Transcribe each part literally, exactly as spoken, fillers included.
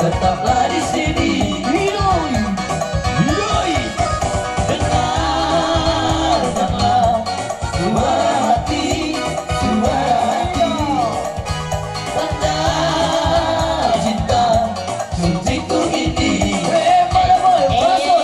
Tetaplah di sini. Hidoi. Hidoi. Dengarkanlah suara hati, suara hati. Tanda cinta suciku ini. Eh, mana boy? Masuk.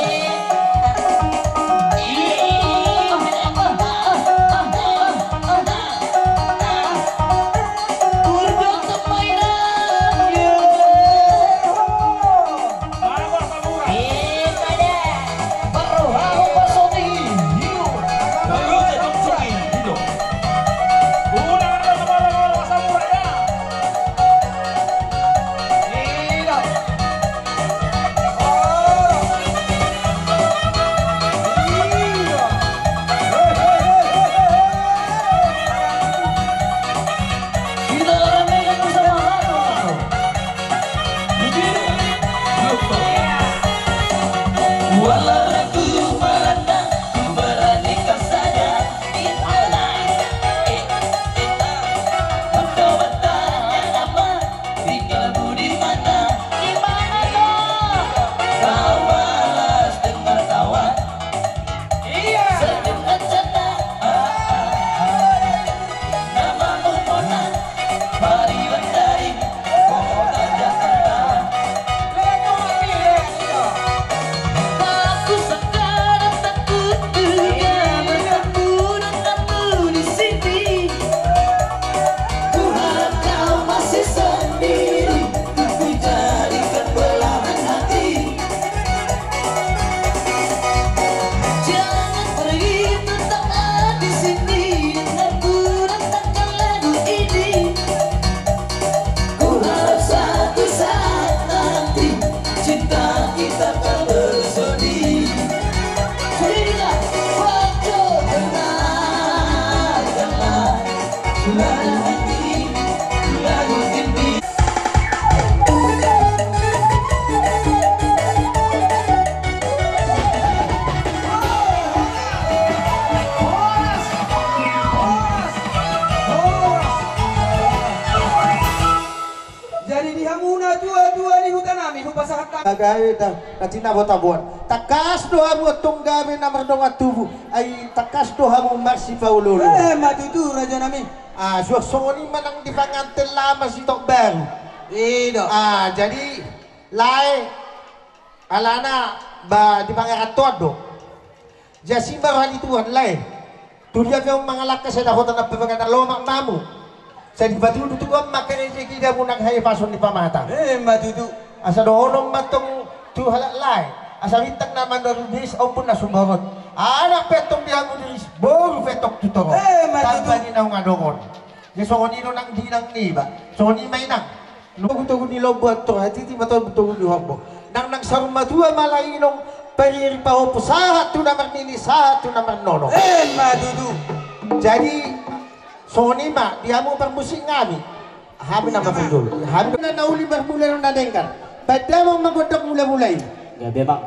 Tinggalmu di mana? Di mana, Dok? Kau balas dengan tawa. Iya. Senyum dan canda. Namamu Mona, Mario dari kota Jakarta. Lego, iya. Aku sekarang tak kuduga bertemu denganmu di sini. Ku harap kau masih sendiri, ku jadikan belahan hati. Jangan pergi, tetaplah di sini, dengarku, dengarkan lagu ini. Ku harap satu saat nanti cinta kita tak bersemi. Sudah tidak? Waduh, dengarkanlah suara hati, lagu ini. Jadi di hamu natua-tua ni huta nami, hupasahat hami. Gabe da, na tinabo-taboan. Tangkas do hamu antong gabe na mardongan tubu, ai tangkas do hamu marsipaolo-oloan. Eh, ma tutu, raja nami. Ah, suang songon i ma nang di panganten lama sitok baru. I do. Ah, jadi, lae, alana, ba, di pangarantoan do. Jasi ma roha ni Tuhan, lae. Tu dia pe hamu mangalangka, sai dapotan na pe bagana lomak ma hamu. Sai dipatudu Tuhan ma angka rejeki di hamu nang hahipason ni pamata. Eh, ma tutu. Asa dohonon ma antong tu halak lae. Asa bintang na mandorong di ombun na sumorot. Anak pe antong di hamu di boru pe antong tu toru. Eh, ma tutu. Tamba ni naung adong on. Jadi songon i do nang di inang niba. Songon i ma inang. Togu-togu ni lombu antong, hatiti ma togu-togu ni horbo. Nang, nang saur matua ma lae inong, pariri pahompu sahat tu na marnini, sahat tu na marnono. Eh, ma tutu. Jadi, songon i ma, di hamu parmusik nami. Hami na marpudul. Hami na, na uli marmula na denggan. Pandamon ma gondang mula-mula i. Gabe, Bang.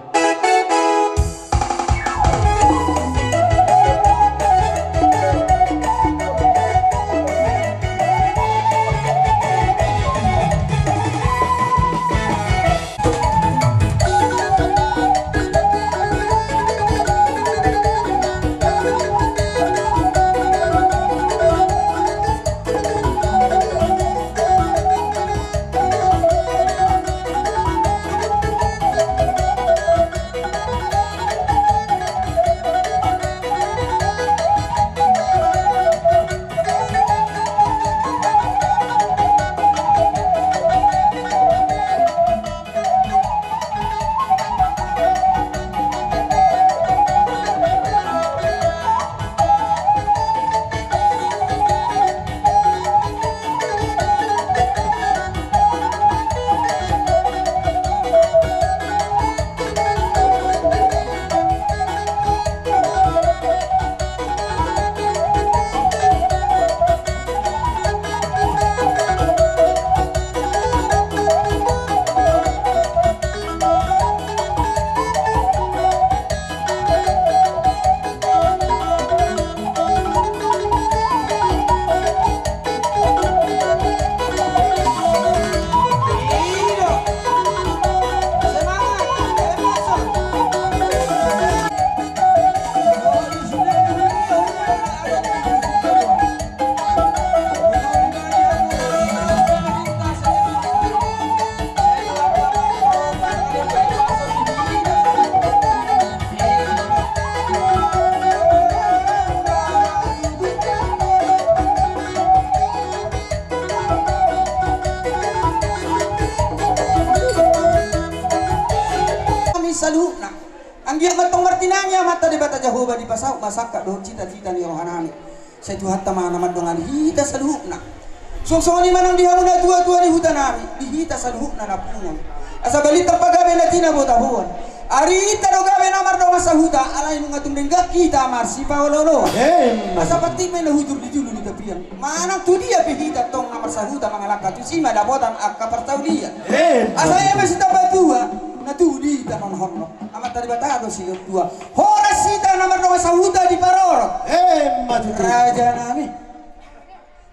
Ia mantong martinangi Amanta Debata Jahowa, dipasaut ma sangkap dohot cita-cita ni rohanami. Sai Tuhanta ma na mandongani hita saluhutna. Songon i ma nang di hamu natuatua ni hutanami, di hita saluhutna na pungu on. Asa balintang pagabe na tinabotaboan. Arita do gabe na mardongan sahuta, alai nunga tung denggan hita marsipaolooloan. Asa patik ma i na hujur di julu ni tapian. Manang tu dia pe hita tong na marsahuta mangalangka, tusi ma dapotan angka parsaulian. Asa ia ma sitambatua na tubu di hita on horno. Amanta Debata do siganup tua. Horas hita na mardongan sahuta diparorot. Rajanami.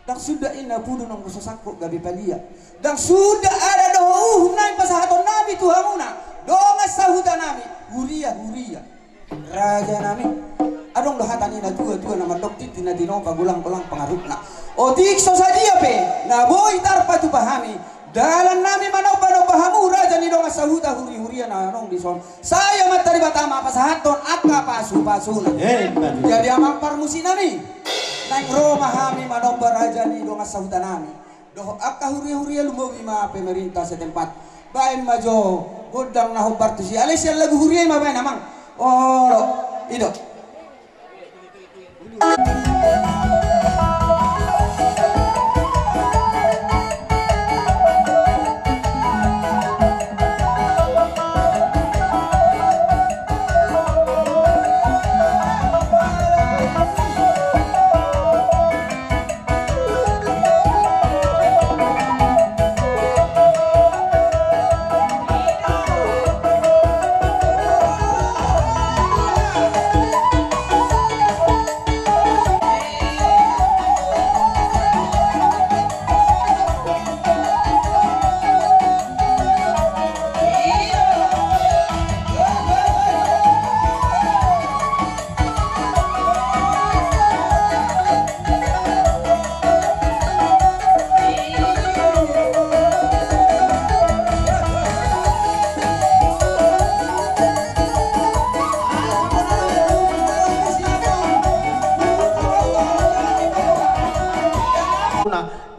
Ndang suda inna pudu nanggo so sangkot gabe palia. Ndang suda adat dohot uhum na pasahatonnami tu hamuna dongan sahutanami, huria-huria. Rajanami. Adong do hata ni natuatua na mandok, tintin na tinopa, golang-golang pangarahutna. Otik so sadia pe na boi tarpatupa hami, dalannami manombanomba hamu raja ni dongan sahuta, hurihuria na adong dison. Sai Amanta Debata ma pasahathon angka pasupasuna. Jadi amang parmusiknami, naeng ro ma hami manomba raja ni dongan sahutanami dohot angka huriahuria, lumobi ma pemerintah setempat. Baen ma jo gondang na hombar tusi, alai sian lagu huria i ma baen amang. Olo, i do.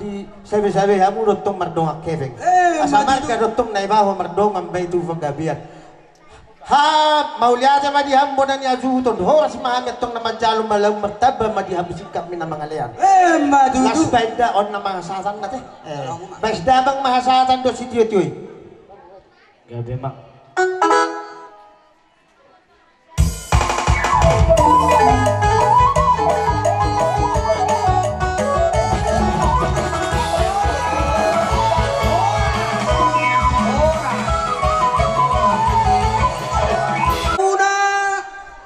Di sabe-sabe hamu do tong mardongan hepeng. Asa marga do tong na ibaho mardongan bahen tu panggabean. Ha, mauliate ma di hamu bona ni hasuhuton, horas ma hami antong na manjalo, mauliate martamba ma di hamu singkat ni na mangalean. Las baen da on na manghasahatanna te. Baen da bang manghasahaton do sitiotio i. Gabe ma.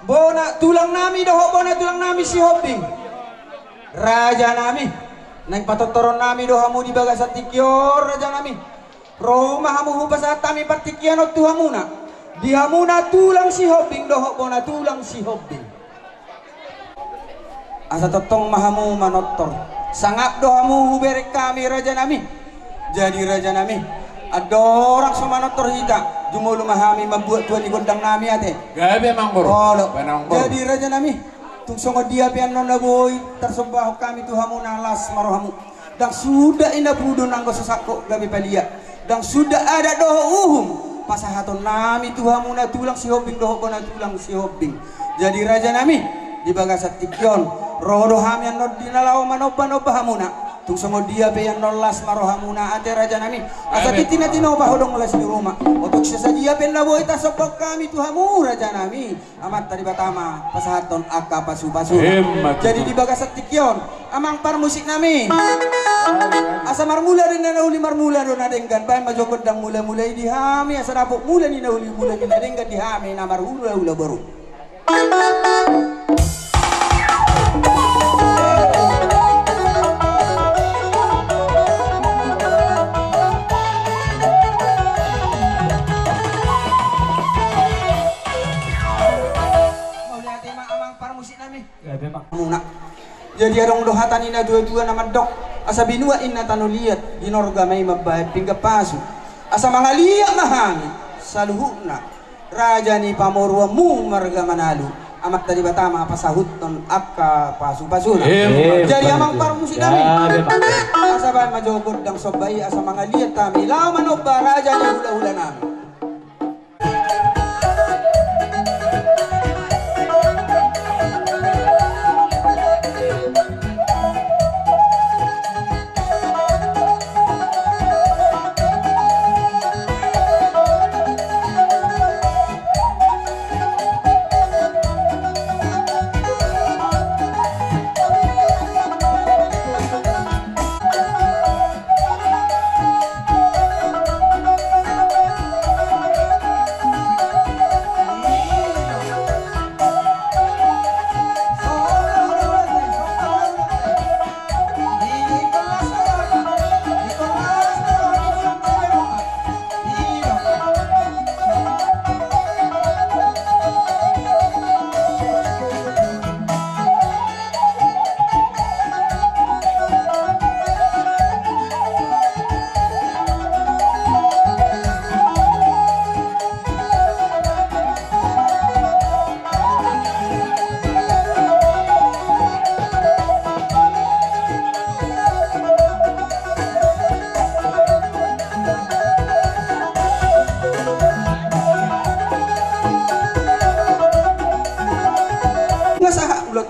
Bona tulangnami dohot bona tulangnami Sihombing. Rajanami, naeng patortoronnami do hamu di bagasan tingki on, rajanami. Ro ma hamu hupasahat hami partingkian on tu hamuna, di hamuna tulang Sihombing dohot bona tulang Sihombing. Asa tongtong ma hamu manortor. Sangap do hamu hubereng hami, rajanami. Jadi rajanami, andorang so manortor hita, jumolo ma hami mambuat tua ni gondangnami ate. Gabe amang boru. Olo. Jadi rajanami, tung songon dia pe annon na boi tarsombahon hami tu hamuna, las ma rohamu. Ndang suda inna pudu nanggo so sangkot gabe palia. Ndang suda adat dohot uhum pasahatonnami tu hamuna tulang Sihombing dohot bona tulang Sihombing. Jadi rajanami, di bagasan tingki on, ro do hami annon di na laho manombanomba hamuna. Tung songon dia pe annon, las ma rohamuna ate, rajanami. Asa tintin na tinopa, hodong las ni ruma. Otik so sadia pe na boi tarsombahon hami tu hamu, rajanami, Amanta Debata ma pasahathon angka pasupasu. Jadi di bagasan tingki on, amang parmusiknami, asa marmula do na uli, marmula do na denggan. Baen ma jo gondang mulamula i di hami, asa dapot mula ni na uli, mula ni na denggan di hami na marhulahula boru. Mauliate ma amang parmusiknami. Gabe ma. Muna. Jadi adong do hata ni natuatua na mandok, asa binuat inna tano liat, binorga ma i mambahen pinggan pasu. Asa mangaliat ma hami saluhutna, raja ni pamoruonmu marga Manalu. Amanta Debata ma pasahuthon angka pasupasuna. Jadi amang parmusiknami, asa baen ma jo gondang somba i, asa mangaliat hami laho manomba raja ni hulahulanami.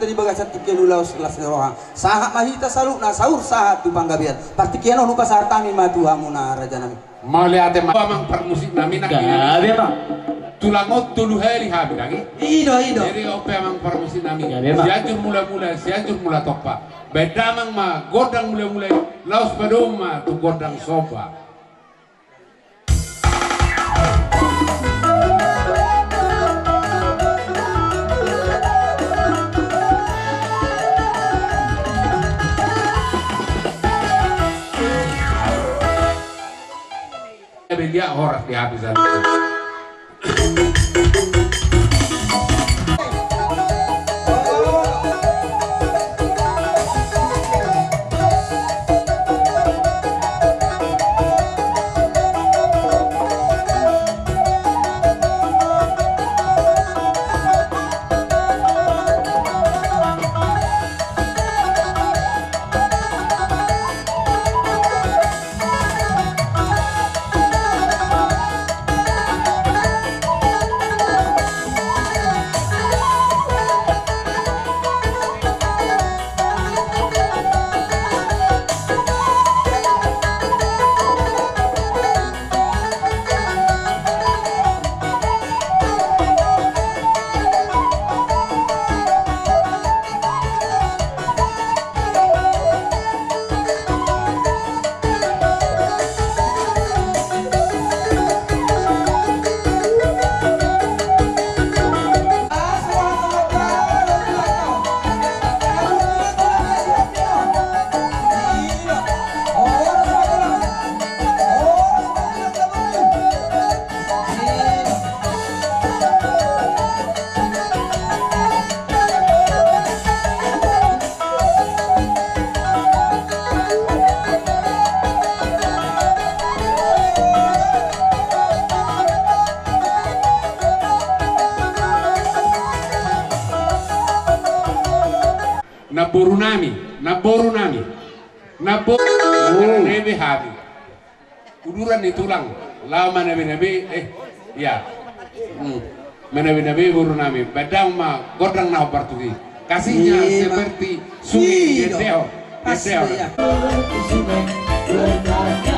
Di bagasan tingki on laos las ni roha. Sahat ma hita saluhutna saur sahat tu panggabean. Partingkian on hupasahat hami ma tu hamuna rajanami. Mauliate ma amang parmusik nami. Gabe ma. Tulang on tolu hali hami nangkin. Ido, ido. Jadi ope amang parmusik nami. Gabe ma. Sianjur Mula-mula, Sianjur Mula Tompa. Baen damang ma gondang mula-mula i. Laos padomu ma tu gondang somba. Ebe dia horas di habis. Namboru nami, namboru nami. Namboru nami hami. Uduran ni tulang, laho manabe-nabe, eh, iya. Hmm. Manabe-nabe boru nami, baen damang ma gondang na hombar tusi. Kasihnya seperti sungai. Iya. Gendehon, gendehon. Iya.